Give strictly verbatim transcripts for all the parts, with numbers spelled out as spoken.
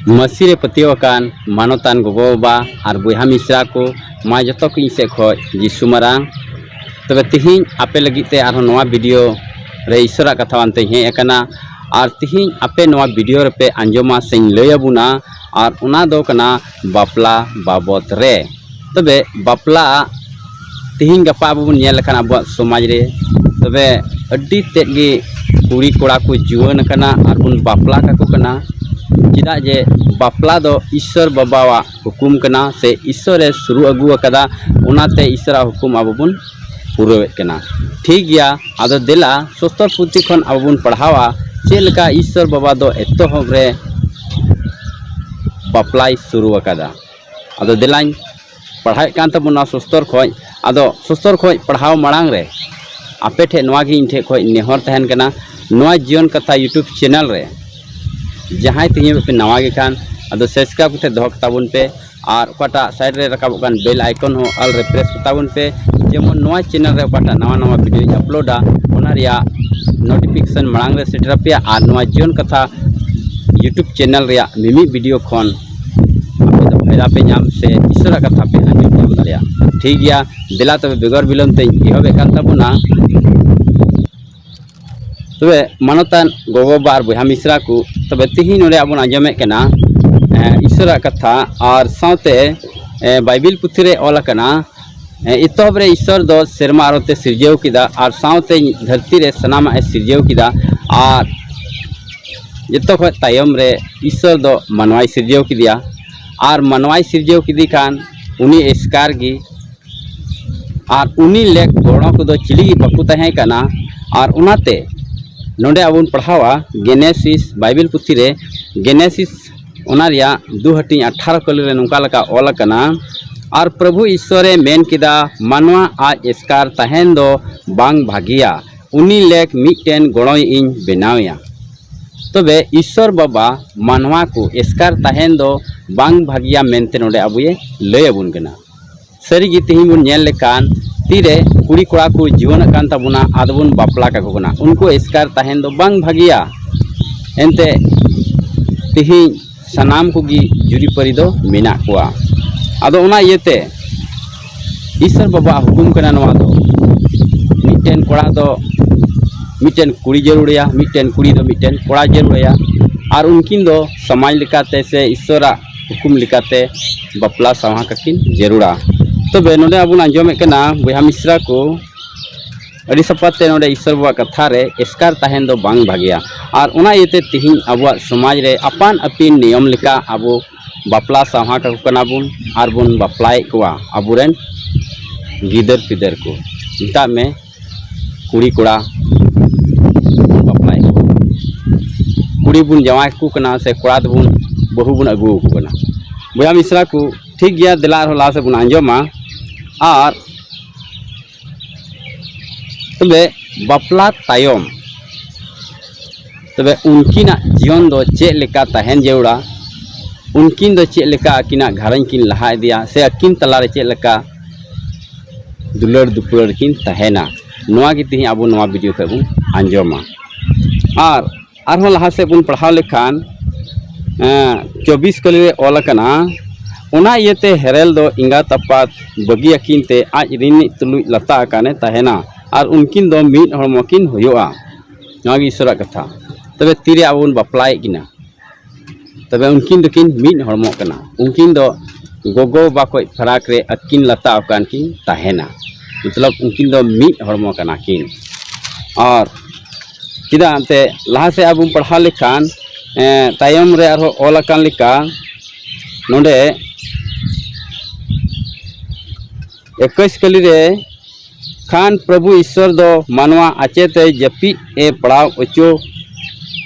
ᱢᱟᱹᱥᱤ ᱨᱮ ᱯᱟᱹᱛᱭᱟᱹᱣ ᱟᱠᱟᱱ ᱢᱟᱱᱚᱛᱟᱱ ᱜᱚᱜᱚ-ᱵᱟᱵᱟ ᱟᱨ ᱵᱚᱭᱦᱟ ᱢᱤᱥᱨᱟ ᱠᱚ, ᱢᱟ ᱡᱚᱛᱚ ᱠᱚ ᱤᱧ ᱥᱮᱫ ᱠᱷᱚᱱ ᱡᱤᱥᱩ ᱢᱟᱨᱟᱝ᱾ ᱛᱚᱵᱮ ᱛᱤᱦᱤᱧ ᱟᱯᱮ ᱞᱟᱹᱜᱤᱫ ᱛᱮ ᱟᱨᱦᱚᱸ ᱱᱚᱣᱟ ᱵᱷᱤᱰᱤᱭᱳ ᱨᱮ ᱤᱥᱚᱨᱟᱜ ᱠᱟᱛᱷᱟ ᱟᱱᱛᱮᱧ ᱦᱮᱡ ᱟᱠᱟᱱᱟ᱾ ᱟᱨ ᱛᱤᱦᱤᱧ ᱟᱯᱮ ᱱᱚᱣᱟ ᱵᱷᱤᱰᱤᱭᱳ ᱨᱮᱯᱮ ᱟᱸᱡᱚᱢᱟ ᱥᱮᱧ ᱞᱟᱹᱭ ᱟᱵᱚᱱᱟ, ᱟᱨ ᱚᱱᱟ ᱫᱚ ᱠᱟᱱᱟ ᱵᱟᱯᱞᱟ ᱵᱟᱵᱚᱛ ᱨᱮ᱾ ᱛᱚᱵᱮ ᱵᱟᱯᱞᱟ ᱛᱤᱦᱤᱧ ᱜᱟᱯᱟ ᱟᱵᱚ ᱵᱚᱱ ᱧᱮᱞ ᱞᱮᱠᱷᱟᱱ ᱟᱵᱚᱣᱟᱜ ᱥᱚᱢᱟᱡᱽ ᱨᱮ, ᱛᱚᱵᱮ ᱟᱹᱰᱤ ᱛᱮᱫ ᱜᱮ ᱠᱩᱲᱤ ᱠᱚᱲᱟ ᱠᱚ ᱡᱩᱣᱟᱹᱱ ᱟᱠᱟᱱᱟ ᱟᱨ ᱵᱚᱱ ᱵᱟᱯᱞᱟ ᱠᱟᱠᱚ ᱠᱟᱱᱟ᱾ ᱪᱮᱫᱟᱜ ᱡᱮ ᱵᱟᱯᱞᱟ ᱫᱚ ᱤᱥᱥᱚᱨ ᱵᱟᱵᱟᱣᱟᱜ ᱦᱩᱠᱩᱢ ᱠᱟᱱᱟ ᱥᱮ ᱤᱥᱥᱚᱨᱮ ᱥᱩᱨᱩ ᱟᱹᱜᱩ ᱟᱠᱟᱫᱟ, ᱚᱱᱟᱛᱮ ᱤᱥᱥᱚᱨᱟᱜ ᱦᱩᱠᱩᱢ ᱟᱵᱚ ᱵᱚᱱ ᱯᱩᱨᱟᱹᱣᱮᱫ ᱠᱟᱱᱟ᱾ ᱴᱷᱤᱠ ᱜᱮᱭᱟ, ᱟᱫᱚ ᱫᱮᱞᱟ ᱥᱚᱥᱛᱚᱨ ᱯᱩᱛᱷᱤ ᱠᱷᱚᱱ ᱟᱵᱚ ᱵᱚᱱ ᱯᱟᱲᱦᱟᱣᱟ ᱪᱮᱫ ᱞᱮᱠᱟ ᱤᱥᱥᱚᱨ ᱵᱟᱵᱟ ᱫᱚ ᱮᱛᱚᱦᱚᱵ ᱨᱮ ᱵᱟᱯᱞᱟᱭ ᱥᱩᱨᱩ ᱟᱠᱟᱫᱟ᱾ ᱟᱫᱚ ᱫᱮᱞᱟᱧ ᱯᱟᱲᱦᱟᱣᱮᱫ ᱠᱟᱱ ᱛᱟᱵᱚᱱᱟ ᱥᱚᱥᱛᱚᱨ ᱠᱷᱚᱡ᱾ ᱟᱫᱚ ᱥᱚᱥᱛᱚᱨ ᱠᱷᱚᱡ ᱯᱟᱲᱦᱟᱣ ᱢᱟᱲᱟᱝ ᱨᱮ ᱟᱯᱮ ᱴᱷᱮᱱ ᱱᱚᱣᱟ ᱜᱮ ᱤᱧ ᱴᱷᱮᱱ ᱠᱷᱚᱡ ᱱᱮᱦᱚᱨ ᱛᱟᱦᱮᱱ ᱠᱟᱱᱟ, ᱱᱚᱣᱟ ᱡᱤᱭᱚᱱ ᱠᱟᱛᱷᱟ YouTube ᱪᱮᱱᱮᱞ ᱨᱮ ᱡᱟᱦᱟᱸᱭ ᱛᱮᱦᱮᱧ ᱯᱮ ᱱᱟᱣᱟ ᱜᱮ ᱠᱷᱟᱱ, ᱟᱫᱚ ᱥᱟᱵᱥᱠᱨᱟᱭᱤᱵ ᱠᱟᱛᱮ ᱫᱚᱦᱚ ᱠᱟᱛᱟ ᱵᱚᱱ ᱯᱮ᱾ ᱟᱨ ᱚᱠᱟᱴᱟᱜ ᱥᱟᱭᱤᱰ ᱨᱮ ᱨᱟᱠᱟᱵᱚᱜ ᱠᱟᱱ ᱵᱮᱞ ᱟᱭᱠᱚᱱ ᱦᱚᱸ ᱚᱞ ᱨᱮ ᱯᱨᱮᱥ ᱠᱟᱛᱟ ᱵᱚᱱ ᱯᱮ, ᱡᱮᱢᱚᱱ ᱱᱚᱣᱟ ᱪᱮᱱᱮᱞ ᱨᱮ ᱚᱠᱟᱴᱟᱜ ᱱᱟᱣᱟ ᱱᱟᱣᱟ ᱵᱷᱤᱰᱤᱭᱳᱧ ᱟᱯᱞᱳᱰᱟ, ᱚᱱᱟ ᱨᱮᱭᱟᱜ ᱱᱳᱴᱤᱯᱷᱤᱠᱮᱥᱚᱱ ᱢᱟᱲᱟᱝ ᱨᱮ ᱥᱮᱴᱮᱨ ᱟᱯᱮᱭᱟ᱾ ᱟᱨ ᱱᱚᱣᱟ ᱡᱤᱭᱚᱱ ᱠᱟᱛᱷᱟ YouTube ᱪᱮᱱᱮᱞ ᱨᱮᱭᱟᱜ ᱢᱤᱢᱤᱫ ᱵᱷᱤᱰᱤᱭᱳ ᱠᱷᱚᱱ ᱟᱯᱮ ᱫᱚ ᱯᱷᱟᱭᱫᱟ ᱯᱮ ᱧᱟᱢ ᱥᱮ ᱤᱥᱚᱨᱟᱜ ᱠᱟᱛᱷᱟ ᱯᱮ ᱟᱸᱡᱚᱢ ᱧᱟᱢ ᱫᱟᱲᱮᱭᱟᱜᱼᱟ᱾ ᱴᱷᱤᱠ ᱜᱮᱭᱟ, ᱫᱮᱞᱟ ᱛᱚᱵᱮ ᱵᱮᱜᱚᱨ ᱵᱤᱞᱚᱢ ᱛᱮᱧ ᱮᱦᱚᱵᱮᱫ ᱠᱟᱱ ᱛᱟᱵᱚᱱᱟ᱾ ᱛᱚᱵᱮ ᱢᱟᱱᱚᱛᱟᱱ ᱜᱚᱜᱚ-ᱵᱟᱵᱟ ᱟᱨ ᱵᱚᱭᱦᱟ ᱢᱤᱥᱨᱟ ᱠᱚ, ᱛᱚᱵᱮ ᱛᱤᱦᱤᱧ ᱱᱚᱰᱮ ᱟᱵᱚᱱ ᱟᱸᱡᱚᱢᱮᱫ ᱠᱟᱱᱟ, ᱮᱸ, ᱤᱥᱚᱨᱟᱜ ᱠᱟᱛᱷᱟ ᱟᱨ ᱥᱟᱶᱛᱮ, ᱮᱸ, ᱵᱟᱭᱵᱮᱞ ᱯᱩᱛᱷᱤ ᱨᱮ ᱚᱞ ᱟᱠᱟᱱᱟ, ᱮᱸ, ᱮᱛᱚᱦᱚᱵ ᱨᱮ ᱤᱥᱚᱨ ᱫᱚ ᱥᱮᱨᱢᱟ ᱟᱨ ᱚᱛᱮ ᱥᱤᱨᱡᱟᱹᱣ ᱠᱮᱫᱟ ᱟᱨ ᱥᱟᱶᱛᱮ ᱫᱷᱟᱹᱨᱛᱤ ᱨᱮ ᱥᱟᱱᱟᱢᱟᱜ ᱮ ᱥᱤᱨᱡᱟᱹᱣ ᱠᱮᱫᱟ᱾ ᱟᱨ ᱡᱚᱛᱚ ᱠᱷᱚᱱ ᱛᱟᱭᱚᱢ ᱨᱮ ᱤᱥᱚᱨ ᱫᱚ ᱢᱟᱱᱣᱟᱭ ᱥᱤᱨᱡᱟᱹᱣ ᱠᱮᱫᱮᱭᱟ᱾ ᱟᱨ ᱢᱟᱱᱣᱟᱭ ᱥᱤᱨᱡᱟᱹᱣ ᱠᱮᱫᱮ ᱠᱷᱟᱱ ᱩᱱᱤ ᱮᱥᱠᱟᱨ ᱜᱮ ᱟᱨ ᱩᱱᱤ ᱞᱮᱠ ᱜᱚᱲᱚ ᱠᱚᱫᱚ ᱪᱤᱞᱤ ᱜᱮ ᱵᱟᱠᱚ ᱛᱟᱦᱮᱸ ᱠᱟᱱᱟ᱾ ᱟᱨ ᱚᱱᱟᱛᱮ ᱱᱚᱰᱮ ᱟᱵᱚ ᱵᱚᱱ ᱯᱟᱲᱦᱟᱣᱟ ᱜᱮᱱᱮᱥᱤᱥ ᱵᱟᱭᱵᱮᱞ ᱯᱩᱛᱷᱤ ᱨᱮ, ᱜᱮᱱᱮᱥᱤᱥ ᱚᱱᱟ ᱨᱮᱭᱟᱜ ᱫᱩ ᱦᱟᱹᱴᱤᱧ ᱟᱴᱷᱟᱨᱚ ᱠᱟᱹᱞᱤ ᱨᱮ ᱱᱚᱝᱠᱟ ᱞᱮᱠᱟ ᱚᱞ ᱟᱠᱟᱱᱟ, ᱟᱨ ᱯᱨᱚᱵᱷᱩ ᱤᱥᱥᱚᱨᱮ ᱢᱮᱱ ᱠᱮᱫᱟ, ᱢᱟᱱᱣᱟ ᱟᱡ ᱮᱥᱠᱟᱨ ᱛᱟᱦᱮᱱ ᱫᱚ ᱵᱟᱝ ᱵᱷᱟᱹᱜᱤᱭᱟ, ᱩᱱᱤ ᱞᱮᱠ ᱢᱤᱫᱴᱮᱱ ᱜᱚᱲᱚᱭ ᱤᱧ ᱵᱮᱱᱟᱣᱮᱭᱟ᱾ ᱛᱚᱵᱮ ᱤᱥᱥᱚᱨ ᱵᱟᱵᱟ ᱢᱟᱱᱣᱟ ᱠᱚ ᱮᱥᱠᱟᱨ ᱛᱟᱦᱮᱱ ᱫᱚ ᱵᱟᱝ ᱵᱷᱟᱹᱜᱤᱭᱟ ᱢᱮᱱᱛᱮ ᱱᱚᱰᱮ ᱟᱵᱚᱭᱮ ᱞᱟᱹᱭ ᱟᱵᱚᱱ ᱠᱟᱱᱟ᱾ ᱥᱟᱹᱨᱤᱜᱮ ᱛᱮᱦᱮᱧ ᱵᱚᱱ ᱧᱮᱞ ᱞᱮᱠᱷᱟᱱ ᱛᱤᱨᱮ ᱠᱩᱲᱤ ᱠᱚᱲᱟ ᱠᱚ ᱡᱩᱣᱟᱹᱱᱚᱜ ᱠᱟᱱ ᱛᱟᱵᱚᱱᱟ, ᱟᱫᱚ ᱵᱚᱱ ᱵᱟᱯᱞᱟ ᱠᱟᱠᱚ ᱠᱟᱱᱟ᱾ ᱩᱱᱠᱩ ᱮᱥᱠᱟᱨ ᱛᱟᱦᱮᱱ ᱫᱚ ᱵᱟᱝ ᱵᱷᱟᱹᱜᱤᱭᱟ᱾ ᱮᱱᱛᱮ ᱛᱮᱦᱮᱧ ᱥᱟᱱᱟᱢ ᱠᱚᱜᱮ ᱡᱩᱨᱤᱯᱟᱹᱨᱤ ᱫᱚ ᱢᱮᱱᱟᱜ ᱠᱚᱣᱟ᱾ ᱟᱫᱚ ᱚᱱᱟ ᱤᱭᱟᱹᱛᱮ ᱤᱥᱥᱚᱨ ᱵᱟᱵᱟᱣᱟᱜ ᱦᱩᱠᱩᱢ ᱠᱟᱱᱟ ᱱᱚᱣᱟ ᱫᱚ, ᱢᱤᱫᱴᱮᱱ ᱠᱚᱲᱟ ᱫᱚ ᱢᱤᱫᱴᱮᱱ ᱠᱩᱲᱤ ᱡᱟᱹᱨᱩᱲᱟᱭᱟ, ᱢᱤᱫᱴᱮᱱ ᱠᱩᱲᱤ ᱫᱚ ᱢᱤᱫᱴᱮᱱ ᱠᱚᱲᱟ ᱡᱟᱹᱨᱩᱲᱟᱭᱟ᱾ ᱟᱨ ᱩᱱᱠᱤᱱ ᱫᱚ ᱥᱚᱢᱟᱡᱽ ᱞᱮᱠᱟᱛᱮ ᱥᱮ ᱤᱥᱥᱚᱨᱟᱜ ᱦᱩᱠᱩᱢ ᱞᱮᱠᱟᱛᱮ ᱵᱟᱯᱞᱟ ᱥᱟᱶᱦᱟ ᱠᱟᱠᱤᱱ ᱡᱟᱹᱨᱩᱲᱟ᱾ ᱛᱚᱵᱮ ᱱᱚᱰᱮ ᱟᱵᱚ ᱵᱚᱱ ᱟᱸᱡᱚᱢᱮᱫ ᱠᱟᱱᱟ ᱵᱚᱭᱦᱟ ᱢᱤᱥᱨᱟ ᱠᱚ, ᱟᱹᱰᱤ ᱥᱟᱯᱷᱟ ᱛᱮ ᱱᱚᱰᱮ ᱤᱥᱥᱚᱨ ᱵᱟᱵᱟᱣᱟᱜ ᱠᱟᱛᱷᱟ ᱨᱮ ᱮᱥᱠᱟᱨ ᱛᱟᱦᱮᱱ ᱫᱚ ᱵᱟᱝ ᱵᱷᱟᱜᱮᱭᱟ᱾ ᱟᱨ ᱚᱱᱟ ᱤᱭᱟᱹᱛᱮ ᱛᱮᱦᱮᱧ ᱟᱵᱚᱣᱟᱜ ᱥᱚᱢᱟᱡᱽ ᱨᱮ ᱟᱯᱟᱱ ᱟᱹᱯᱤᱱ ᱱᱤᱭᱚᱢ ᱞᱮᱠᱟ ᱟᱵᱚ ᱵᱟᱯᱞᱟ ᱥᱟᱶᱦᱟ ᱠᱟᱠᱚ ᱠᱟᱱᱟ ᱵᱚᱱ ᱟᱨ ᱵᱚᱱ ᱵᱟᱯᱞᱟᱭᱮᱫ ᱠᱚᱣᱟ ᱟᱵᱚᱨᱮᱱ ᱜᱤᱫᱟᱹᱨ ᱯᱤᱫᱟᱹᱨ ᱠᱚ᱾ ᱢᱮᱛᱟᱜ ᱢᱮ ᱠᱩᱲᱤ ᱠᱚᱲᱟ ᱵᱟᱯᱞᱟᱭᱮᱫ ᱠᱚᱣᱟ, ᱠᱩᱲᱤ ᱵᱚᱱ ᱡᱟᱶᱟᱭ ᱠᱟᱠᱚ ᱠᱟᱱᱟ ᱥᱮ ᱠᱚᱲᱟ ᱫᱚᱵᱚᱱ ᱵᱟᱹᱦᱩ ᱵᱚᱱ ᱟᱹᱜᱩ ᱟᱠᱚ ᱠᱟᱱᱟ᱾ ᱵᱚᱭᱦᱟ ᱢᱤᱥᱨᱟ ᱠᱚ, ᱴᱷᱤᱠ ᱜᱮᱭᱟ, ᱫᱮᱞᱟ ᱟᱨᱦᱚᱸ ᱞᱟᱦᱟ ᱥᱮᱫ ᱵᱚᱱ ᱟᱸᱡᱚᱢᱟ᱾ ᱟᱨ ᱛᱚᱵᱮ ᱵᱟᱯᱞᱟ ᱛᱟᱭᱚᱢ ᱛᱚᱵᱮ ᱩᱱᱠᱤᱱᱟᱜ ᱡᱤᱭᱚᱱ ᱫᱚ ᱪᱮᱫ ᱞᱮᱠᱟ ᱛᱟᱦᱮᱱ ᱡᱟᱹᱨᱩᱲᱟ, ᱩᱱᱠᱤᱱ ᱫᱚ ᱪᱮᱫ ᱞᱮᱠᱟ ᱟᱹᱠᱤᱱᱟᱜ ᱜᱷᱟᱨᱚᱸᱡᱽ ᱠᱤᱱ ᱞᱟᱦᱟ ᱤᱫᱤᱭᱟ ᱥᱮ ᱟᱹᱠᱤᱱ ᱛᱟᱞᱟᱨᱮ ᱪᱮᱫ ᱞᱮᱠᱟ ᱫᱩᱞᱟᱹᱲ ᱫᱩᱯᱞᱟᱹᱲ ᱠᱤᱱ ᱛᱟᱦᱮᱱᱟ, ᱱᱚᱣᱟ ᱜᱮ ᱛᱮᱦᱮᱧ ᱟᱵᱚ ᱱᱚᱣᱟ ᱵᱷᱤᱰᱤᱭᱳ ᱠᱷᱚᱱ ᱵᱚᱱ ᱟᱸᱡᱚᱢᱟ᱾ ᱟᱨ ᱟᱨᱦᱚᱸ ᱞᱟᱦᱟ ᱥᱮᱫ ᱵᱚᱱ ᱯᱟᱲᱦᱟᱣ ᱞᱮᱠᱷᱟᱱ, ᱮᱸ, ᱪᱚᱵᱵᱤᱥ ᱠᱟᱹᱞᱤ ᱨᱮ ᱚᱞ ᱟᱠᱟᱱᱟ, ᱚᱱᱟ ᱤᱭᱟᱹᱛᱮ ᱦᱮᱨᱮᱞ ᱫᱚ ᱮᱸᱜᱟᱛ ᱟᱯᱟᱛ ᱵᱟᱹᱜᱤᱭᱟᱹᱠᱤᱱ ᱛᱮ ᱟᱡ ᱨᱤᱱᱤᱡ ᱛᱩᱞᱩᱡ ᱞᱟᱛᱟ ᱟᱠᱟᱱᱮ ᱛᱟᱦᱮᱱᱟ, ᱟᱨ ᱩᱱᱠᱤᱱ ᱫᱚ ᱢᱤᱫ ᱦᱚᱲᱢᱚ ᱠᱤᱱ ᱦᱩᱭᱩᱜᱼᱟ᱾ ᱱᱚᱣᱟ ᱜᱮ ᱤᱥᱚᱨᱟᱜ ᱠᱟᱛᱷᱟ᱾ ᱛᱚᱵᱮ ᱛᱤᱨᱮ ᱟᱵᱚ ᱵᱚᱱ ᱵᱟᱯᱞᱟᱭᱮᱫ ᱠᱤᱱᱟ? ᱛᱚᱵᱮ ᱩᱱᱠᱤᱱ ᱫᱚᱠᱤᱱ ᱢᱤᱫ ᱦᱚᱲᱢᱚᱜ ᱠᱟᱱᱟ᱾ ᱩᱱᱠᱤᱱ ᱫᱚ ᱜᱚᱜᱚ ᱵᱟᱵᱟ ᱠᱷᱚᱡ ᱯᱷᱟᱨᱟᱠ ᱨᱮ ᱟᱹᱠᱤᱱ ᱞᱟᱛᱟ ᱟᱠᱟᱱ ᱠᱤᱱ ᱛᱟᱦᱮᱱᱟ᱾ ᱢᱚᱛᱞᱚᱵ ᱩᱱᱠᱤᱱ ᱫᱚ ᱢᱤᱫ ᱦᱚᱲᱢᱚ ᱠᱟᱱᱟ ᱠᱤᱱ᱾ ᱟᱨ ᱪᱮᱫᱟᱜ ᱮᱱᱛᱮ ᱞᱟᱦᱟ ᱥᱮᱫ ᱟᱵᱚ ᱵᱚᱱ ᱯᱟᱲᱦᱟᱣ ᱞᱮᱠᱷᱟᱱ, ᱮᱸ, ᱛᱟᱭᱚᱢ ᱨᱮ ᱟᱨᱦᱚᱸ ᱚᱞ ᱟᱠᱟᱱ ᱞᱮᱠᱟ ᱱᱚᱰᱮ ᱮᱠᱩᱥ ᱠᱟᱹᱞᱤ ᱨᱮ, ᱠᱷᱟᱱ ᱯᱨᱚᱵᱷᱩ ᱤᱥᱥᱚᱨ ᱫᱚ ᱢᱟᱱᱣᱟ ᱟᱪᱮᱛᱮ ᱡᱟᱹᱯᱤᱫ ᱮ ᱯᱟᱲᱟᱣ ᱚᱪᱚ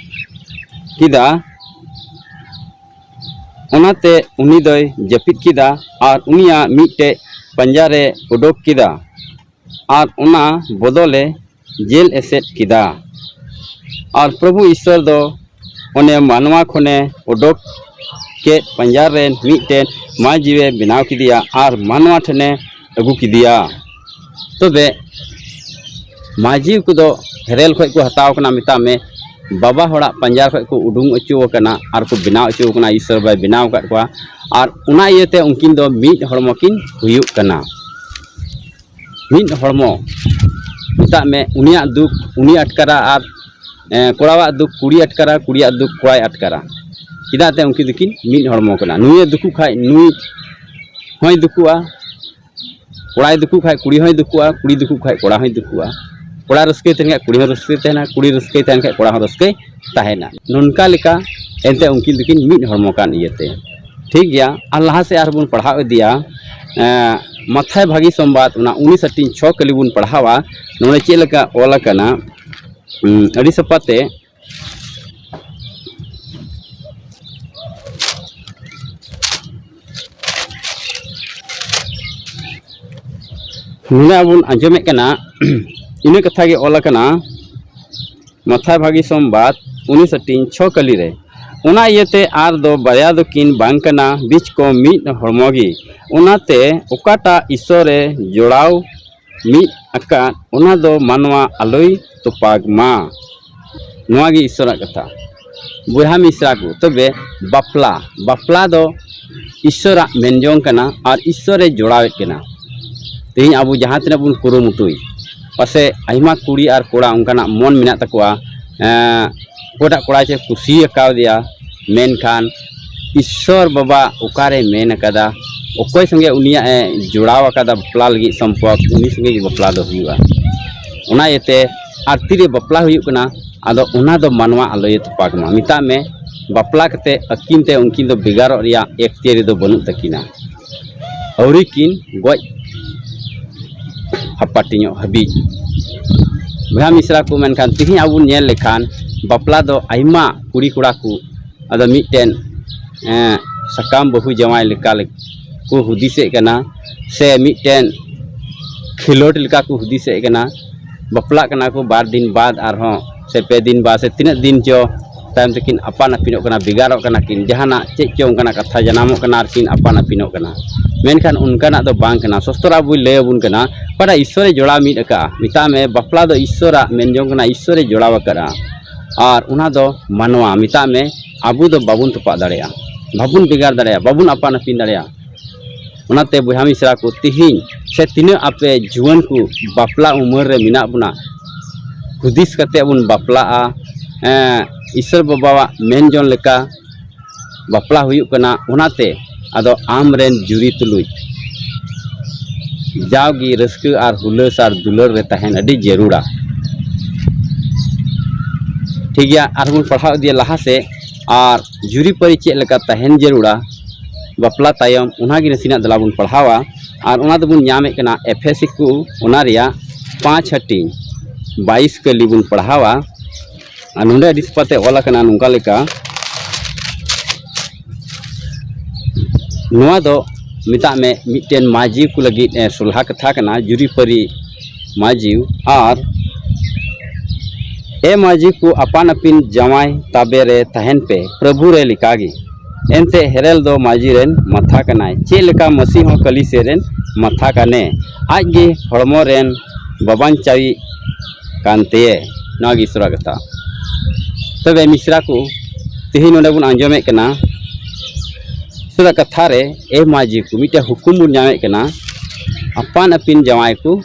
ᱠᱮᱫᱟ᱾ ᱚᱱᱟᱛᱮ ᱩᱱᱤ ᱫᱚᱭ ᱡᱟᱹᱯᱤᱫ ᱠᱮᱫᱟ ᱟᱨ ᱩᱱᱤᱭᱟᱜ ᱢᱤᱫᱴᱮᱡ ᱯᱟᱸᱡᱟᱨᱮ ᱩᱰᱩᱠ ᱠᱮᱫᱟ ᱟᱨ ᱚᱱᱟ ᱵᱚᱫᱚᱞᱮ ᱡᱮᱞ ᱮᱥᱮᱫ ᱠᱮᱫᱟ᱾ ᱟᱨ ᱯᱨᱚᱵᱷᱩ ᱤᱥᱥᱚᱨ ᱫᱚ ᱚᱱᱮ ᱢᱟᱱᱣᱟ ᱠᱷᱚᱱᱮ ᱚᱰᱚᱠ ᱠᱮᱫ ᱯᱟᱸᱡᱟ ᱨᱮᱱ ᱢᱤᱫᱴᱮᱱ ᱢᱟᱹᱡᱷᱤᱭᱮ ᱵᱮᱱᱟᱣ ᱠᱮᱫᱮᱭᱟ ᱟᱨ ᱢᱟᱱᱣᱟ ᱴᱷᱮᱱᱮ ᱟᱹᱜᱩ ᱠᱮᱫᱮᱭᱟ᱾ ᱛᱚᱵᱮ ᱢᱟᱹᱡᱷᱤ ᱠᱚᱫᱚ ᱦᱮᱨᱮᱞ ᱠᱷᱚᱱ ᱠᱚ ᱦᱟᱛᱟᱣ ᱠᱟᱱᱟ, ᱢᱮᱛᱟᱜ ᱢᱮ ᱵᱟᱵᱟ ᱦᱚᱲᱟᱜ ᱯᱟᱸᱡᱟ ᱠᱷᱚᱱ ᱠᱚ ᱩᱰᱩᱝ ᱚᱪᱚ ᱟᱠᱟᱱᱟ ᱟᱨ ᱠᱚ ᱵᱮᱱᱟᱣ ᱚᱪᱚ ᱟᱠᱟᱱᱟ, ᱤᱥᱥᱚᱨ ᱵᱟᱭ ᱵᱮᱱᱟᱣ ᱟᱠᱟᱫ ᱠᱚᱣᱟ᱾ ᱟᱨ ᱚᱱᱟ ᱤᱭᱟᱹᱛᱮ ᱩᱱᱠᱤᱱ ᱫᱚ ᱢᱤᱫ ᱦᱚᱲᱢᱚ ᱠᱤᱱ ᱦᱩᱭᱩᱜ ᱠᱟᱱᱟ, ᱢᱤᱫ ᱦᱚᱲᱢᱚ᱾ ᱢᱮᱛᱟᱜ ᱢᱮ, ᱩᱱᱤᱭᱟᱜ ᱫᱩᱠ ᱩᱱᱤ ᱟᱴᱠᱟᱨᱟ ᱟᱨ ᱮᱸ, ᱠᱚᱲᱟᱣᱟᱜ ᱫᱩᱠ ᱠᱩᱲᱤ ᱟᱴᱠᱟᱨᱟ, ᱠᱩᱲᱤᱭᱟᱜ ᱫᱩᱠ ᱠᱚᱲᱟᱭ ᱟᱴᱠᱟᱨᱟ᱾ ᱪᱮᱫᱟᱜ ᱛᱮ ᱩᱱᱠᱤᱱ ᱫᱚᱠᱤᱱ ᱢᱤᱫ ᱦᱚᱲᱢᱚ ᱠᱟᱱᱟ᱾ ᱱᱩᱭᱮ ᱫᱩᱠᱩ ᱠᱷᱟᱡ ᱱᱩᱭ ᱦᱚᱸᱭ ᱫᱩᱠᱩᱜᱼᱟ, ᱠᱚᱲᱟᱭ ᱫᱩᱠᱩ ᱠᱷᱟᱡ ᱠᱩᱲᱤ ᱦᱚᱸᱭ ᱫᱩᱠᱩᱜᱼᱟ, ᱠᱩᱲᱤ ᱫᱩᱠᱩ ᱠᱷᱟᱡ ᱠᱚᱲᱟ ᱦᱚᱸᱭ ᱫᱩᱠᱩᱜᱼᱟ᱾ ᱠᱚᱲᱟ ᱨᱟᱹᱥᱠᱟᱹᱭ ᱛᱟᱦᱮᱱ ᱠᱷᱟᱡ ᱠᱩᱲᱤ ᱦᱚᱸ ᱨᱟᱹᱥᱠᱟᱹᱭ ᱛᱟᱦᱮᱱᱟ, ᱠᱩᱲᱤ ᱨᱟᱹᱥᱠᱟᱹᱭ ᱛᱟᱦᱮᱱ ᱠᱷᱟᱡ ᱠᱚᱲᱟ ᱦᱚᱸ ᱨᱟᱹᱥᱠᱟᱹᱭ ᱛᱟᱦᱮᱱᱟ᱾ ᱱᱚᱝᱠᱟ ᱞᱮᱠᱟ ᱮᱱᱛᱮ ᱩᱱᱠᱤᱱ ᱫᱚᱠᱤᱱ ᱢᱤᱫ ᱦᱚᱲᱢᱚ ᱠᱟᱱ ᱤᱭᱟᱹᱛᱮ᱾ ᱴᱷᱤᱠ ᱜᱮᱭᱟ, ᱟᱨ ᱞᱟᱦᱟ ᱥᱮᱫ ᱟᱨᱦᱚᱸ ᱵᱚᱱ ᱯᱟᱲᱦᱟᱣ ᱤᱫᱤᱭᱟ᱾ ᱮᱸ, ᱢᱟᱛᱷᱟᱭ ᱵᱷᱟᱹᱜᱤ ᱥᱚᱢᱵᱟᱫ, ᱚᱱᱟ ᱩᱱᱤᱥ ᱦᱟᱹᱴᱤᱧ ᱪᱷᱚ ᱠᱟᱹᱞᱤ ᱵᱚᱱ ᱯᱟᱲᱦᱟᱣᱟ᱾ ᱱᱚᱰᱮ ᱪᱮᱫ ᱞᱮᱠᱟ ᱚᱞ ᱟᱠᱟᱱᱟ? ᱩᱸ, ᱟᱹᱰᱤ ᱥᱟᱯᱷᱟ ᱛᱮ ᱱᱚᱰᱮ ᱟᱵᱚ ᱵᱚᱱ ᱟᱸᱡᱚᱢᱮᱫ ᱠᱟᱱᱟ, ᱤᱱᱟᱹ ᱠᱟᱛᱷᱟ ᱜᱮ ᱚᱞ ᱟᱠᱟᱱᱟ ᱢᱟᱛᱷᱟᱭ ᱵᱷᱟᱹᱜᱤ ᱥᱚᱢᱵᱟᱫ ᱩᱱᱤᱥ ᱦᱟᱹᱴᱤᱧ ᱪᱷᱚ ᱠᱟᱹᱞᱤ ᱨᱮ, ᱚᱱᱟ ᱤᱭᱟᱹᱛᱮ ᱟᱨ ᱫᱚ ᱵᱟᱨᱭᱟ ᱫᱚᱠᱤᱱ ᱵᱟᱝ ᱠᱟᱱᱟ, ᱵᱤᱪ ᱠᱚ ᱢᱤᱫ ᱦᱚᱲᱢᱚ ᱜᱮ᱾ ᱚᱱᱟᱛᱮ ᱚᱠᱟᱴᱟᱜ ᱤᱥᱥᱚᱨ ᱮ ᱡᱚᱲᱟᱣ ᱢᱤᱫ ᱟᱠᱟᱫ, ᱚᱱᱟ ᱫᱚ ᱢᱟᱱᱣᱟ ᱟᱞᱚᱭ ᱛᱚᱯᱟᱜᱽ ᱢᱟ᱾ ᱱᱚᱣᱟ ᱜᱮ ᱤᱥᱥᱚᱨᱟᱜ ᱠᱟᱛᱷᱟ᱾ ᱵᱚᱭᱦᱟ ᱢᱤᱥᱨᱟ ᱠᱚ, ᱛᱚᱵᱮ ᱵᱟᱯᱞᱟ, ᱵᱟᱯᱞᱟ ᱫᱚ ᱤᱥᱥᱚᱨᱟᱜ ᱢᱮᱱ ᱡᱚᱝ ᱠᱟᱱᱟ ᱟᱨ ᱤᱥᱥᱚᱨᱮ ᱡᱚᱲᱟᱣᱮᱫ ᱠᱟᱱᱟ᱾ ᱛᱮᱦᱮᱧ ᱟᱵᱚ ᱡᱟᱦᱟᱸ ᱛᱤᱱᱟᱹᱜ ᱵᱚᱱ ᱠᱩᱨᱩᱢᱩᱴᱩᱭ, ᱯᱟᱥᱮᱡ ᱟᱭᱢᱟ ᱠᱩᱲᱤ ᱟᱨ ᱠᱚᱲᱟ ᱚᱱᱠᱟᱱᱟᱜ ᱢᱚᱱ ᱢᱮᱱᱟᱜ ᱛᱟᱠᱚᱣᱟ, ᱮᱸ, ᱚᱠᱚᱭᱴᱟᱜ ᱠᱚᱲᱟᱭ ᱪᱮ ᱠᱩᱥᱤ ᱟᱠᱟᱣᱫᱮᱭᱟ, ᱢᱮᱱᱠᱷᱟᱱ ᱤᱥᱥᱚᱨ ᱵᱟᱵᱟ ᱚᱠᱟᱨᱮ ᱢᱮᱱ ᱟᱠᱟᱫᱟ, ᱚᱠᱚᱭ ᱥᱚᱸᱜᱮ ᱩᱱᱤᱭᱟᱜ ᱮ ᱡᱚᱲᱟᱣ ᱟᱠᱟᱫᱟ ᱵᱟᱯᱞᱟ ᱞᱟᱹᱜᱤᱫ ᱥᱚᱢᱯᱚᱨᱠ, ᱩᱱᱤ ᱥᱚᱸᱜᱮ ᱜᱮ ᱵᱟᱯᱞᱟ ᱫᱚ ᱦᱩᱭᱩᱜᱼᱟ᱾ ᱚᱱᱟ ᱤᱭᱟᱹᱛᱮ ᱟᱨ ᱛᱤᱨᱮ ᱵᱟᱯᱞᱟ ᱦᱩᱭᱩᱜ ᱠᱟᱱᱟ, ᱟᱫᱚ ᱚᱱᱟ ᱫᱚ ᱢᱟᱱᱣᱟ ᱟᱞᱚᱭᱮ ᱛᱚᱯᱟᱜᱽ ᱢᱟ᱾ ᱢᱮᱛᱟᱜ ᱢᱮ, ᱵᱟᱯᱞᱟ ᱠᱟᱛᱮ ᱟᱹᱠᱤᱱ ᱛᱮ ᱩᱱᱠᱤᱱ ᱫᱚ ᱵᱷᱮᱜᱟᱨᱚᱜ ᱨᱮᱭᱟᱜ ᱮᱠᱛᱤᱭᱟᱹᱨᱤ ᱫᱚ ᱵᱟᱹᱱᱩᱜ ᱛᱟᱹᱠᱤᱱᱟ, ᱟᱹᱣᱨᱤ ᱠᱤᱱ ᱜᱚᱡ ᱦᱟᱯᱟᱴᱤᱧᱚᱜ ᱦᱟᱹᱵᱤᱡ᱾ ᱵᱚᱭᱦᱟ ᱢᱤᱥᱨᱟ ᱠᱚ, ᱢᱮᱱᱠᱷᱟᱱ ᱛᱮᱦᱮᱧ ᱟᱵᱚ ᱵᱚᱱ ᱧᱮᱞ ᱞᱮᱠᱷᱟᱱ, ᱵᱟᱯᱞᱟ ᱫᱚ ᱟᱭᱢᱟ ᱠᱩᱲᱤ ᱠᱚᱲᱟ ᱠᱚ ᱟᱫᱚ ᱢᱤᱫᱴᱮᱱ, ᱮᱸ, ᱥᱟᱠᱟᱢ ᱵᱟᱹᱦᱩ ᱡᱟᱶᱟᱭ ᱞᱮᱠᱟ ᱞᱮ-, ᱠᱚ ᱦᱩᱫᱤᱥᱮᱫ ᱠᱟᱱᱟ, ᱥᱮ ᱢᱤᱫᱴᱮᱱ ᱠᱷᱮᱞᱳᱰ ᱞᱮᱠᱟ ᱠᱚ ᱦᱩᱫᱤᱥᱮᱫ ᱠᱟᱱᱟ᱾ ᱵᱟᱯᱞᱟᱜ ᱠᱟᱱᱟ ᱠᱚ ᱵᱟᱨ ᱫᱤᱱ ᱵᱟᱫ ᱟᱨᱦᱚᱸ, ᱥᱮ ᱯᱮ ᱫᱤᱱ ᱵᱟᱫ, ᱥᱮ ᱛᱤᱱᱟᱹᱜ ᱫᱤᱱ ᱪᱚ ᱛᱟᱭᱚᱢ ᱛᱮᱠᱤᱱ ᱟᱯᱟᱱ ᱟᱹᱯᱤᱱᱚᱜ ᱠᱟᱱᱟ, ᱵᱷᱮᱜᱟᱨᱚᱜ ᱠᱟᱱᱟ ᱠᱤᱱ, ᱡᱟᱦᱟᱱᱟᱜ ᱪᱮᱫ ᱪᱚ ᱚᱱᱠᱟᱱᱟᱜ ᱠᱟᱛᱷᱟ ᱡᱟᱱᱟᱢᱚᱜ ᱠᱟᱱᱟ ᱟᱨ ᱠᱤᱱ ᱟᱯᱟᱱ ᱟᱹᱯᱤᱱᱚᱜ ᱠᱟᱱᱟ᱾ ᱢᱮᱱᱠᱷᱟᱱ ᱚᱱᱠᱟᱱᱟᱜ ᱫᱚ ᱵᱟᱝ ᱠᱟᱱᱟ᱾ ᱥᱚᱥᱛᱚᱨ ᱟᱵᱚᱭ ᱞᱟᱹᱭ ᱟᱵᱚᱱ ᱠᱟᱱᱟ, ᱚᱠᱟᱴᱟᱜ ᱤᱥᱥᱚᱨᱮ ᱡᱚᱲᱟᱣ ᱢᱤᱫ ᱟᱠᱟᱫᱼᱟ᱾ ᱢᱮᱛᱟᱜ ᱢᱮ, ᱵᱟᱯᱞᱟ ᱫᱚ ᱤᱥᱥᱚᱨᱟᱜ ᱢᱮᱱ ᱡᱚᱝ ᱠᱟᱱᱟ, ᱤᱥᱥᱚᱨᱮ ᱡᱚᱲᱟᱣ ᱟᱠᱟᱫᱼᱟ᱾ ᱟᱨ ᱚᱱᱟ ᱫᱚ ᱢᱟᱱᱣᱟ, ᱢᱮᱛᱟᱜ ᱢᱮ, ᱟᱵᱚ ᱫᱚ ᱵᱟᱵᱚᱱ ᱛᱚᱯᱟᱜ ᱫᱟᱲᱮᱭᱟᱜᱼᱟ, ᱵᱟᱵᱚᱱ ᱵᱷᱮᱜᱟᱨ ᱫᱟᱲᱮᱭᱟᱜᱼᱟ, ᱵᱟᱵᱚᱱ ᱟᱯᱟᱱ ᱟᱹᱯᱤᱱ ᱫᱟᱲᱮᱭᱟᱜᱼᱟ᱾ ᱚᱱᱟᱛᱮ ᱵᱚᱭᱦᱟ ᱢᱤᱥᱨᱟ ᱠᱚ, ᱛᱤᱦᱤᱧ ᱥᱮ ᱛᱤᱱᱟᱹᱜ ᱟᱯᱮ ᱡᱩᱣᱟᱹᱱ ᱠᱚ ᱵᱟᱯᱞᱟ ᱩᱢᱮᱨ ᱨᱮ ᱢᱮᱱᱟᱜ ᱵᱚᱱᱟ, ᱦᱩᱫᱤᱥ ᱠᱟᱛᱮ ᱵᱚᱱ ᱵᱟᱯᱞᱟᱜᱼᱟ, ᱮᱸ, ᱤᱥᱚᱨ ᱵᱟᱵᱟᱣᱟᱜ ᱢᱮᱱ ᱡᱚᱝ ᱞᱮᱠᱟ ᱵᱟᱯᱞᱟ ᱦᱩᱭᱩᱜ ᱠᱟᱱᱟ᱾ ᱚᱱᱟᱛᱮ ᱟᱫᱚ ᱟᱢ ᱨᱮᱱ ᱡᱩᱨᱤ ᱛᱩᱞᱩᱡ ᱡᱟᱣᱜᱮ ᱨᱟᱹᱥᱠᱟᱹ ᱟᱨ ᱦᱩᱞᱟᱹᱥ ᱟᱨ ᱫᱩᱞᱟᱹᱲ ᱨᱮ ᱛᱟᱦᱮᱱ ᱟᱹᱰᱤ ᱡᱟᱹᱨᱩᱲᱟ᱾ ᱴᱷᱤᱠ ᱜᱮᱭᱟ, ᱟᱨᱦᱚᱸ ᱵᱚᱱ ᱯᱟᱲᱦᱟᱣ ᱤᱫᱤᱭᱟ ᱞᱟᱦᱟ ᱥᱮᱫ᱾ ᱟᱨ ᱡᱩᱨᱤᱯᱟᱹᱨᱤ ᱪᱮᱫ ᱞᱮᱠᱟ ᱛᱟᱦᱮᱱ ᱡᱟᱹᱨᱩᱲᱟ ᱵᱟᱯᱞᱟ ᱛᱟᱭᱚᱢ, ᱚᱱᱟᱜᱮ ᱱᱟᱥᱮᱱᱟᱜ ᱫᱮᱞᱟ ᱵᱚᱱ ᱯᱟᱲᱦᱟᱣᱟ᱾ ᱟᱨ ᱚᱱᱟ ᱫᱚᱵᱚᱱ ᱧᱟᱢᱮᱫ ᱠᱟᱱᱟ ᱮᱯᱷᱮᱥᱤ ᱠᱚ, ᱚᱱᱟ ᱨᱮᱭᱟᱜ ᱯᱟᱸᱪ ᱦᱟᱹᱴᱤᱧ, ᱵᱟᱭᱤᱥ ᱠᱟᱹᱞᱤ ᱵᱚᱱ ᱯᱟᱲᱦᱟᱣᱟ᱾ ᱟᱨ ᱱᱚᱰᱮ ᱟᱹᱰᱤ ᱥᱟᱯᱷᱟᱛᱮ ᱚᱞ ᱟᱠᱟᱱᱟ ᱱᱚᱝᱠᱟ ᱞᱮᱠᱟ, ᱱᱚᱣᱟ ᱫᱚ ᱢᱮᱛᱟᱜ ᱢᱮ ᱢᱤᱫᱴᱮᱱ ᱢᱟᱹᱡᱷᱤ ᱠᱚ ᱞᱟᱹᱜᱤᱫ, ᱮ, ᱥᱚᱞᱦᱟ ᱠᱟᱛᱷᱟ ᱠᱟᱱᱟ, ᱡᱩᱨᱤᱯᱟᱹᱨᱤ ᱢᱟᱹᱡᱷᱤ᱾ ᱟᱨ ᱮ ᱢᱟᱹᱡᱷᱤ ᱠᱚ, ᱟᱯᱟᱱ ᱟᱹᱯᱤᱱ ᱡᱟᱶᱟᱭ ᱛᱟᱵᱮ ᱨᱮ ᱛᱟᱦᱮᱱ ᱯᱮ, ᱯᱨᱚᱵᱷᱩ ᱨᱮ ᱞᱮᱠᱟᱜᱮ᱾ ᱮᱱᱛᱮ ᱦᱮᱨᱮᱞ ᱫᱚ ᱢᱟᱹᱡᱷᱤ ᱨᱮᱱ ᱢᱟᱛᱷᱟ ᱠᱟᱱᱟᱭ, ᱪᱮᱫ ᱞᱮᱠᱟ ᱢᱟᱹᱥᱤ ᱦᱚᱸ ᱠᱟᱹᱞᱤᱥᱮ ᱨᱮᱱ ᱢᱟᱛᱷᱟ ᱠᱟᱱᱮ, ᱟᱡ ᱜᱮ ᱦᱚᱲᱢᱚ ᱨᱮᱱ ᱵᱟᱵᱟᱧᱪᱟᱣᱤᱡ ᱠᱟᱱ ᱛᱮᱭᱮ᱾ ᱱᱚᱣᱟ ᱜᱮ ᱤᱥᱚᱨᱟᱜ ᱠᱟᱛᱷᱟ᱾ ᱛᱚᱵᱮ ᱢᱤᱥᱨᱟ ᱠᱚ, ᱛᱮᱦᱮᱧ ᱱᱚᱰᱮ ᱵᱚᱱ ᱟᱸᱡᱚᱢᱮᱫ ᱠᱟᱱᱟ ᱤᱥᱚᱨᱟᱜ ᱠᱟᱛᱷᱟ ᱨᱮ, ᱮ ᱢᱟᱹᱡᱷᱤ ᱠᱚ, ᱢᱤᱫᱴᱮᱱ ᱦᱩᱠᱩᱢ ᱵᱚᱱ ᱧᱟᱢᱮᱫ ᱠᱟᱱᱟ, ᱟᱯᱟᱱ ᱟᱹᱯᱤᱱ ᱡᱟᱶᱟᱭ ᱠᱚ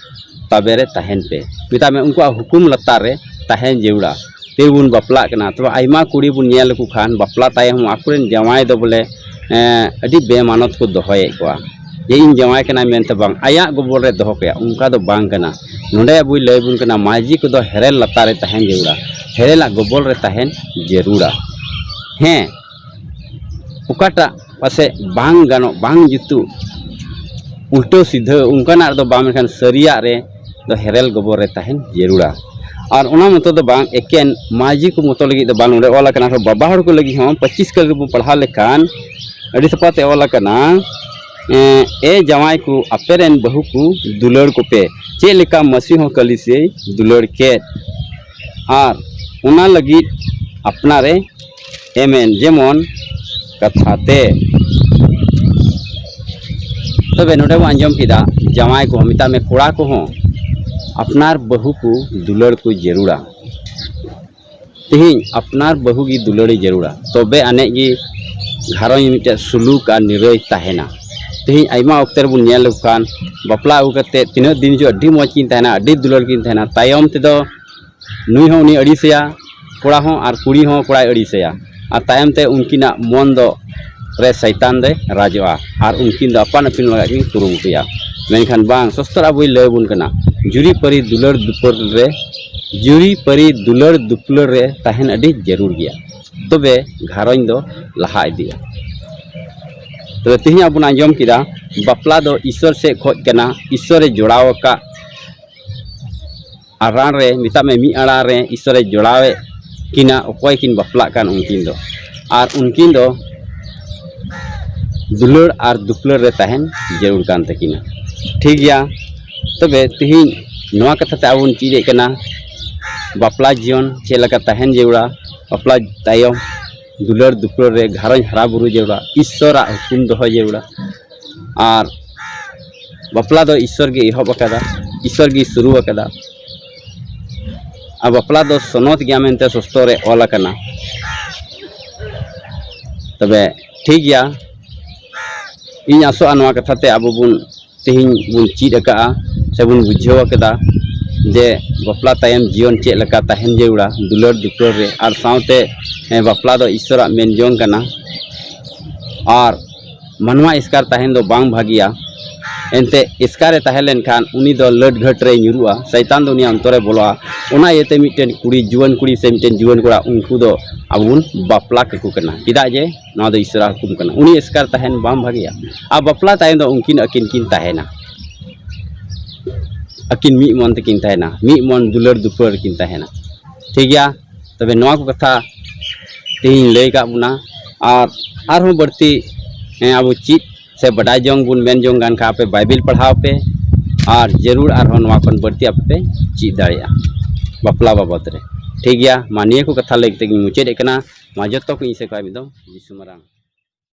ᱛᱟᱵᱮ ᱨᱮ ᱛᱟᱦᱮᱱ ᱯᱮ᱾ ᱢᱮᱛᱟᱜ ᱢᱮ, ᱩᱱᱠᱩᱣᱟᱜ ᱦᱩᱠᱩᱢ ᱞᱟᱛᱟᱨ ᱨᱮ ᱛᱟᱦᱮᱱ ᱡᱟᱹᱨᱩᱲᱟ᱾ ᱛᱮᱵᱚᱱ ᱵᱟᱯᱞᱟᱜ ᱠᱟᱱᱟ, ᱛᱚᱵᱮ ᱟᱭᱢᱟ ᱠᱩᱲᱤ ᱵᱚᱱ ᱧᱮᱞ ᱞᱮᱠᱚ ᱠᱷᱟᱱ ᱵᱟᱯᱞᱟ ᱛᱟᱭᱚᱢ ᱦᱚᱸ ᱟᱠᱚᱨᱮᱱ ᱡᱟᱶᱟᱭ ᱫᱚ ᱵᱚᱞᱮ, ᱮᱸ, ᱟᱹᱰᱤ ᱵᱮᱢᱟᱱᱚᱛ ᱠᱚ ᱫᱚᱦᱚᱭᱮᱫ ᱠᱚᱣᱟ᱾ ᱡᱮ ᱤᱧ ᱡᱟᱶᱟᱭ ᱠᱟᱱᱟᱭ ᱢᱮᱱᱛᱮ ᱵᱟᱝ, ᱟᱭᱟᱜ ᱜᱚᱵᱚᱞ ᱨᱮ ᱫᱚᱦᱚ ᱠᱟᱭᱟ, ᱚᱱᱠᱟ ᱫᱚ ᱵᱟᱝ ᱠᱟᱱᱟ᱾ ᱱᱚᱰᱮ ᱟᱵᱚᱭ ᱞᱟᱹᱭ ᱵᱚᱱ ᱠᱟᱱᱟ, ᱢᱟᱹᱡᱷᱤ ᱠᱚᱫᱚ ᱦᱮᱨᱮᱞ ᱞᱟᱛᱟᱨ ᱨᱮ ᱛᱟᱦᱮᱱ ᱡᱟᱹᱨᱩᱲᱟ, ᱦᱮᱨᱮᱞᱟᱜ ᱜᱚᱵᱚᱞ ᱨᱮ ᱛᱟᱦᱮᱱ ᱡᱟᱹᱨᱩᱲᱟ᱾ ᱦᱮᱸ, ᱚᱠᱟᱴᱟᱜ ᱯᱟᱥᱮᱡ ᱵᱟᱝ ᱜᱟᱱᱚᱜ, ᱵᱟᱝ ᱡᱩᱛᱩᱜ, ᱩᱞᱴᱟᱹ ᱥᱤᱫᱷᱟᱹ ᱚᱱᱠᱟᱱᱟᱜ ᱨᱮᱫᱚ ᱵᱟᱝ, ᱢᱮᱱᱠᱷᱟᱱ ᱥᱟᱹᱨᱤᱭᱟᱜ ᱨᱮ ᱫᱚ ᱦᱮᱨᱮᱞ ᱜᱚᱵᱚᱞ ᱨᱮ ᱛᱟᱦᱮᱱ ᱡᱟᱹᱨᱩᱲᱟ᱾ ᱟᱨ ᱚᱱᱟ ᱢᱚᱛᱚ ᱫᱚ ᱵᱟᱝ, ᱮᱠᱮᱱ ᱢᱟᱹᱡᱷᱤ ᱠᱚ ᱢᱚᱛᱚ ᱞᱟᱹᱜᱤᱫ ᱫᱚ ᱵᱟᱝ, ᱱᱚᱰᱮ ᱚᱞ ᱟᱠᱟᱱᱟ, ᱟᱨᱦᱚᱸ ᱵᱟᱵᱟ ᱦᱚᱲ ᱠᱚ ᱞᱟᱹᱜᱤᱫ ᱦᱚᱸ ᱯᱚᱸᱪᱤᱥ ᱠᱟᱹᱞᱤ ᱨᱮᱵᱚᱱ ᱯᱟᱲᱦᱟᱣ ᱞᱮᱠᱷᱟᱱ ᱟᱹᱰᱤ ᱥᱟᱯᱷᱟ ᱛᱮ ᱚᱞ ᱟᱠᱟᱱᱟ, ᱮᱸ, ᱮ ᱡᱟᱶᱟᱭ ᱠᱚ, ᱟᱯᱮ ᱨᱮᱱ ᱵᱟᱹᱦᱩ ᱠᱚ ᱫᱩᱞᱟᱹᱲ ᱠᱚᱯᱮ, ᱪᱮᱫ ᱞᱮᱠᱟ ᱢᱟᱹᱥᱤ ᱦᱚᱸ ᱠᱟᱹᱞᱤᱥᱮᱭ ᱫᱩᱞᱟᱹᱲ ᱠᱮᱫ, ᱟᱨ ᱚᱱᱟ ᱞᱟᱹᱜᱤᱫ ᱟᱯᱱᱟᱨᱮ ᱮᱢᱮᱱ ᱡᱮᱢᱚᱱ ᱠᱟᱛᱷᱟ ᱛᱮ᱾ ᱛᱚᱵᱮ ᱱᱚᱰᱮ ᱵᱚᱱ ᱟᱸᱡᱚᱢ ᱠᱮᱫᱟ, ᱡᱟᱶᱟᱭ ᱠᱚᱦᱚᱸ, ᱢᱮᱛᱟᱜ ᱢᱮ, ᱠᱚᱲᱟ ᱠᱚᱦᱚᱸ ᱟᱯᱱᱟᱨ ᱵᱟᱹᱦᱩ ᱠᱚ ᱫᱩᱞᱟᱹᱲ ᱠᱚ ᱡᱟᱹᱨᱩᱲᱟ᱾ ᱛᱮᱦᱮᱧ ᱟᱯᱱᱟᱨ ᱵᱟᱹᱦᱩ ᱜᱮ ᱫᱩᱞᱟᱹᱲᱮ ᱡᱟᱹᱨᱩᱲᱟ, ᱛᱚᱵᱮ ᱟᱹᱱᱤᱡ ᱜᱮ ᱜᱷᱟᱨᱚᱸᱡᱽ ᱢᱤᱫᱴᱮᱡ ᱥᱩᱞᱩᱠ ᱟᱨ ᱱᱤᱨᱟᱹᱭ ᱛᱟᱦᱮᱱᱟ᱾ ᱛᱮᱦᱮᱧ ᱟᱭᱢᱟ ᱚᱠᱛᱮ ᱨᱮᱵᱚᱱ ᱧᱮᱞ ᱞᱮᱠᱚ ᱠᱷᱟᱱ, ᱵᱟᱯᱞᱟ ᱟᱹᱜᱩ ᱠᱟᱛᱮ ᱛᱤᱱᱟᱹᱜ ᱫᱤᱱ ᱪᱚ ᱟᱹᱰᱤ ᱢᱚᱡᱽ ᱠᱤᱱ ᱛᱟᱦᱮᱱᱟ, ᱟᱹᱰᱤ ᱫᱩᱞᱟᱹᱲ ᱠᱤᱱ ᱛᱟᱦᱮᱱᱟ, ᱛᱟᱭᱚᱢ ᱛᱮᱫᱚ ᱱᱩᱭ ᱦᱚᱸ ᱩᱱᱤ ᱟᱹᱲᱤᱥᱮᱭᱟ, ᱠᱚᱲᱟ ᱦᱚᱸ ᱟᱨ ᱠᱩᱲᱤ ᱦᱚᱸ ᱠᱚᱲᱟᱭ ᱟᱹᱲᱤᱥᱮᱭᱟ, ᱟᱨ ᱛᱟᱭᱚᱢ ᱛᱮ ᱩᱱᱠᱤᱱᱟᱜ ᱢᱚᱱ ᱫᱚ ᱨᱮ ᱥᱟᱭᱛᱟᱱ ᱫᱚᱭ ᱨᱟᱡᱚᱜᱼᱟ, ᱟᱨ ᱩᱱᱠᱤᱱ ᱫᱚ ᱟᱯᱟᱱ ᱟᱹᱯᱤᱱ ᱞᱟᱜᱟᱜ ᱠᱤᱱ ᱠᱩᱨᱩᱢᱩᱴᱩᱭᱟ᱾ ᱢᱮᱱᱠᱷᱟᱱ ᱵᱟᱝ, ᱥᱚᱥᱛᱚᱨ ᱟᱵᱚᱭ ᱞᱟᱹᱭ ᱟᱵᱚᱱ ᱠᱟᱱᱟ, ᱡᱩᱨᱤ ᱯᱟᱹᱨᱤ ᱫᱩᱞᱟᱹᱲ ᱫᱩᱯᱟᱹᱲ ᱨᱮ, ᱡᱩᱨᱤ ᱯᱟᱹᱨᱤ ᱫᱩᱞᱟᱹᱲ ᱫᱩᱯᱞᱟᱹᱲ ᱨᱮ ᱛᱟᱦᱮᱱ ᱟᱹᱰᱤ ᱡᱟᱹᱨᱩᱲ ᱜᱮᱭᱟ, ᱛᱚᱵᱮ ᱜᱷᱟᱨᱚᱸᱡᱽ ᱫᱚ ᱞᱟᱦᱟ ᱤᱫᱤᱜᱼᱟ᱾ ᱛᱚᱵᱮ ᱛᱮᱦᱮᱧ ᱟᱵᱚ ᱵᱚᱱ ᱟᱸᱡᱚᱢ ᱠᱮᱫᱟ, ᱵᱟᱯᱞᱟ ᱫᱚ ᱤᱥᱥᱚᱨ ᱥᱮᱫ ᱠᱷᱚᱡ ᱠᱟᱱᱟ, ᱤᱥᱥᱚᱨᱮ ᱡᱚᱲᱟᱣ ᱟᱠᱟᱫ ᱟᱨᱟᱬ ᱨᱮ, ᱢᱮᱛᱟᱜ ᱢᱮ, ᱢᱤᱫ ᱟᱲᱟᱨ ᱨᱮ ᱤᱥᱥᱚᱨᱮ ᱡᱚᱲᱟᱣᱮᱫ ᱠᱤᱱᱟ, ᱚᱠᱚᱭ ᱠᱤᱱ ᱵᱟᱯᱞᱟᱜ ᱠᱟᱱ ᱩᱱᱠᱤᱱ ᱫᱚ, ᱟᱨ ᱩᱱᱠᱤᱱ ᱫᱚ ᱫᱩᱞᱟᱹᱲ ᱟᱨ ᱫᱩᱯᱞᱟᱹᱲ ᱨᱮ ᱛᱟᱦᱮᱱ ᱡᱟᱹᱨᱩᱲ ᱠᱟᱱ ᱛᱟᱹᱠᱤᱱᱟ᱾ ᱴᱷᱤᱠ ᱜᱮᱭᱟ, ᱛᱚᱵᱮ ᱛᱮᱦᱮᱧ ᱱᱚᱣᱟ ᱠᱟᱛᱷᱟ ᱛᱮ ᱟᱵᱚ ᱵᱚᱱ ᱪᱮᱫ ᱮᱫ ᱠᱟᱱᱟ, ᱵᱟᱯᱞᱟ ᱡᱤᱭᱚᱱ ᱪᱮᱫ ᱞᱮᱠᱟ ᱛᱟᱦᱮᱱ ᱡᱟᱹᱨᱩᱲᱟ, ᱵᱟᱯᱞᱟ ᱛᱟᱭᱚᱢ ᱫᱩᱞᱟᱹᱲ ᱫᱩᱯᱞᱟᱹᱲ ᱨᱮ ᱜᱷᱟᱨᱚᱸᱡᱽ ᱦᱟᱨᱟ ᱵᱩᱨᱩ ᱡᱟᱹᱨᱩᱲᱟ, ᱤᱥᱥᱚᱨᱟᱜ ᱦᱩᱠᱩᱢ ᱫᱚᱦᱚ ᱡᱟᱹᱨᱩᱲᱟ᱾ ᱟᱨ ᱵᱟᱯᱞᱟ ᱫᱚ ᱤᱥᱥᱚᱨ ᱜᱮ ᱮᱦᱚᱵ ᱟᱠᱟᱫᱟ, ᱤᱥᱥᱚᱨ ᱜᱮ ᱥᱩᱨᱩ ᱟᱠᱟᱫᱟ᱾ ᱟᱨ ᱵᱟᱯᱞᱟ ᱫᱚ ᱥᱚᱱᱚᱛ ᱜᱮᱭᱟ ᱢᱮᱱᱛᱮ ᱥᱚᱥᱛᱚ ᱨᱮ ᱚᱞ ᱟᱠᱟᱱᱟ᱾ ᱛᱚᱵᱮ ᱴᱷᱤᱠ ᱜᱮᱭᱟ, ᱤᱧ ᱟᱥᱚᱜᱼᱟ ᱱᱚᱣᱟ ᱠᱟᱛᱷᱟ ᱛᱮ ᱟᱵᱚ ᱵᱚᱱ ᱛᱮᱦᱮᱧ ᱵᱚᱱ ᱪᱮᱫ ᱟᱠᱟᱫᱼᱟ ᱥᱮᱵᱚᱱ ᱵᱩᱡᱷᱟᱹᱣ ᱟᱠᱟᱫᱟ ᱡᱮ ᱵᱟᱯᱞᱟ ᱛᱟᱭᱚᱢ ᱡᱤᱭᱚᱱ ᱪᱮᱫ ᱞᱮᱠᱟ ᱛᱟᱦᱮᱱ ᱡᱟᱹᱨᱩᱲᱟ ᱫᱩᱞᱟᱹᱲ ᱫᱩᱯᱞᱟᱹᱲ ᱨᱮ, ᱟᱨ ᱥᱟᱶᱛᱮ, ᱦᱮᱸ, ᱵᱟᱯᱞᱟ ᱫᱚ ᱤᱥᱥᱚᱨᱟᱜ ᱢᱮᱱ ᱡᱚᱝ ᱠᱟᱱᱟ᱾ ᱟᱨ ᱢᱟᱱᱣᱟ ᱮᱥᱠᱟᱨ ᱛᱟᱦᱮᱱ ᱫᱚ ᱵᱟᱝ ᱵᱷᱟᱹᱜᱤᱭᱟ᱾ ᱮᱱᱛᱮ ᱮᱥᱠᱟᱨᱮ ᱛᱟᱦᱮᱸ ᱞᱮᱱᱠᱷᱟᱱ ᱩᱱᱤ ᱫᱚ ᱞᱟᱹᱴ ᱜᱷᱟᱹᱴ ᱨᱮᱭ ᱧᱩᱨᱩᱜᱼᱟ, ᱥᱟᱭᱛᱟᱱ ᱫᱚ ᱩᱱᱤᱭᱟᱜ ᱚᱱᱛᱚᱨᱮ ᱵᱚᱞᱚᱜᱼᱟ᱾ ᱚᱱᱟ ᱤᱭᱟᱹᱛᱮ ᱢᱤᱫᱴᱮᱱ ᱠᱩᱲᱤ, ᱡᱩᱣᱟᱹᱱ ᱠᱩᱲᱤ ᱥᱮ ᱢᱤᱫᱴᱮᱱ ᱡᱩᱣᱟᱹᱱ ᱠᱚᱲᱟ, ᱩᱱᱠᱩ ᱫᱚ ᱟᱵᱚ ᱵᱚᱱ ᱵᱟᱯᱞᱟ ᱠᱟᱠᱚ ᱠᱟᱱᱟ᱾ ᱪᱮᱫᱟᱜ ᱡᱮ ᱱᱚᱣᱟ ᱫᱚ ᱤᱥᱥᱚᱨᱟᱜ ᱦᱩᱠᱩᱢ ᱠᱟᱱᱟ᱾ ᱩᱱᱤ ᱮᱥᱠᱟᱨ ᱛᱟᱦᱮᱱ ᱵᱟᱝ ᱵᱷᱟᱹᱜᱤᱭᱟ᱾ ᱟᱨ ᱵᱟᱯᱞᱟ ᱛᱟᱭᱚᱢ ᱫᱚ ᱩᱱᱠᱤᱱ ᱟᱹᱠᱤᱱ ᱠᱤᱱ ᱛᱟᱦᱮᱱᱟ, ᱟᱹᱠᱤᱱ ᱢᱤᱫ ᱢᱚᱱ ᱛᱮᱠᱤᱱ ᱛᱟᱦᱮᱱᱟ, ᱢᱤᱫ ᱢᱚᱱ ᱫᱩᱞᱟᱹᱲ ᱫᱩᱯᱞᱟᱹᱲ ᱠᱤᱱ ᱛᱟᱦᱮᱱᱟ᱾ ᱴᱷᱤᱠ ᱜᱮᱭᱟ, ᱛᱚᱵᱮ ᱱᱚᱣᱟ ᱠᱚ ᱠᱟᱛᱷᱟ ᱛᱮᱦᱮᱧ ᱞᱟᱹᱭ ᱠᱟᱜ ᱵᱚᱱᱟ᱾ ᱟᱨ ᱟᱨᱦᱚᱸ ᱵᱟᱹᱲᱛᱤ, ᱦᱮᱸ, ᱟᱵᱚ ᱪᱮᱫ ᱥᱮ ᱵᱟᱰᱟᱭ ᱡᱚᱝ ᱵᱚᱱ ᱢᱮᱱ ᱡᱚᱝ ᱠᱟᱱ ᱠᱷᱟᱱ, ᱟᱯᱮ ᱵᱟᱭᱵᱮᱞ ᱯᱟᱲᱦᱟᱣ ᱯᱮ, ᱟᱨ ᱡᱟᱹᱨᱩᱲ ᱟᱨᱦᱚᱸ ᱱᱚᱣᱟ ᱠᱷᱚᱱ ᱵᱟᱹᱲᱛᱤ ᱟᱯᱮ ᱯᱮ ᱪᱮᱫ ᱫᱟᱲᱮᱭᱟᱜᱼᱟ ᱵᱟᱯᱞᱟ ᱵᱟᱵᱚᱫ ᱨᱮ᱾ ᱴᱷᱤᱠ ᱜᱮᱭᱟ, ᱢᱟ ᱱᱤᱭᱟᱹ ᱠᱚ ᱠᱟᱛᱷᱟ ᱞᱟᱹᱭ ᱠᱟᱛᱮ ᱜᱤᱧ ᱢᱩᱪᱟᱹᱫ ᱮᱫ ᱠᱟᱱᱟ᱾ ᱢᱟ ᱡᱚᱛᱚ ᱠᱚ ᱤᱧ ᱥᱮᱫ ᱠᱷᱚᱱ ᱢᱤᱫ ᱫᱚᱢ ᱡᱤᱥᱩ ᱢᱟᱨᱟᱝ᱾